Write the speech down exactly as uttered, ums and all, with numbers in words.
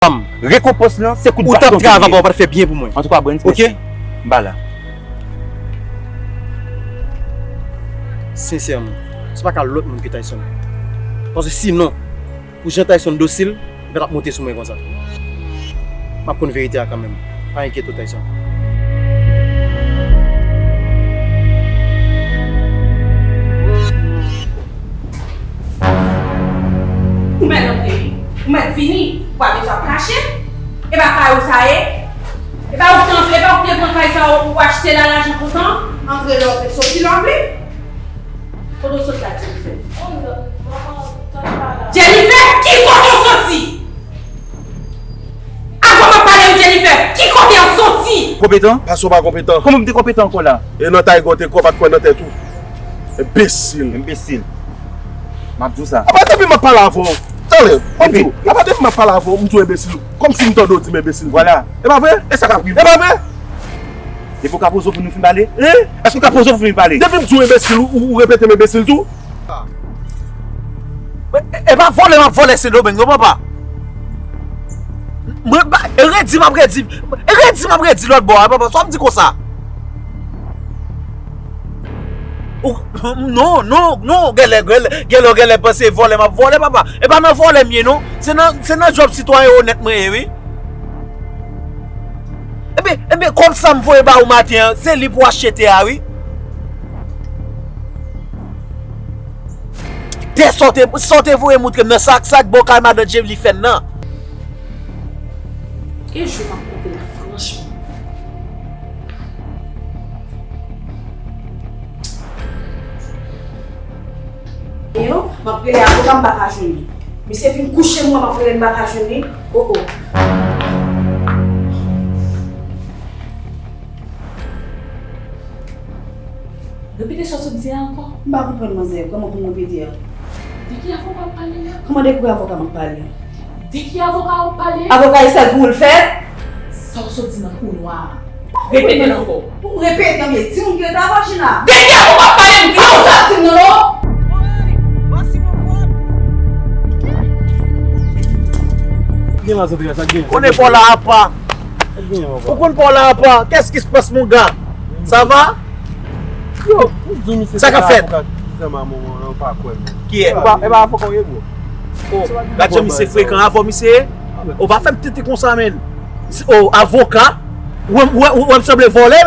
Rekonpans lan, se kout baton. Ou t ap travay, ou pa t fè byen pou mwen. Antouka, Brandy, mèsi. M pa la. Sensèman, se pa ka lòt moun ke Tyson. Paske sinon, pou jan Tyson dosil, li pa t ap monte sou mwen konsa. M ap konn verite a kanmenm. Pa enkyete w, Tyson. Ou mèt antre wi. Ou mèt vini. Ou pa bezwen ap kache. E pa kay ou sa ye. E pa ou k te, e pa ou k te pran kay sa ou, ou achte la lajan kontan. Antre lè w vle, soti lè w vle. Kote w sot la, Jennifer? Jennifer, ki kote w soti? Avan m ap pale wi, Jennifer, ki kote w soti? Konpetan? Paske w pa konpetan. Kòman m te konpetan ankò la? E nan tayga w te kwè w pa t kwè nan tèt ou? Enbesil. Enbesil. M ap di w sa. Apa depi m ap pale avè w. Tande, m ap di w. Apa depi m ap pale avè w, m di w enbesil. Kòmsi m tande w di m enbesil. Vwala. E pa vre? E sa k ap rive? E pa vre? Depi w ka poze w pou nou fin pale? Hein? Èske w ka poze w pou fin pale? Depi m di w enbesil, ou, ou repete m enbesil tou? E, e pa vòlè m ap vòlè Sendomeng, non, papa. Mwen, ba, e redi m ap redi, e redi m ap redi lòt bò a, papa, sa w ap di konsa? Ou, non, non, non, genlè, genlè, genlè, genlè panse vòlè m ap vòlè, papa. E pa nan vòlè m ye, non. Se nan, se nan djòb sitwayen onèt mwen ye, wi. Ebyen, ebyen, kòb sa m voye ba ou maten an, se li pou achte tè a, wi. Tè sa w te, sa w te voye moutre m nan, sa, sa k bò kay madan Jevlifèn nan. E jou m ap konte la, franchman. Yo, m ap rele avoka, m pa ka jwenn li. Misye fin kouche m, m ap rele, m pa ka jwenn li. Oh, oh. Repete sa w sot di a ankò. M pa konprann, manzè. Kòman pou m repete a? De ki avoka w ap pale la? Kòman de ki avoka m ap pale? De ki avoka w ap pale? Avoka e sèl pou ou l fèt? Sa w sot di nan koulwa a. Repete l ankò. Pou m repete, men di moun ki rete avè w, Gina. De ki avoka w ap pale, m di w? Sa w di m nan non? Gen la, Sandra, sa gen. Konnen pa w la apa. Ou konn pa w la apa. Qu'est-ce qui se passe, mon gars? Ça va? Yo, sa k ap fèt? Kiyès? E pa, e pa avoka w ye, bro. Oh, gad jan misye frekan, avè w misye ye? Ou pa fè m tete konsa, menn. Oh, avoka? Ou wè m, ou wè, ou wè m sanble vòlè?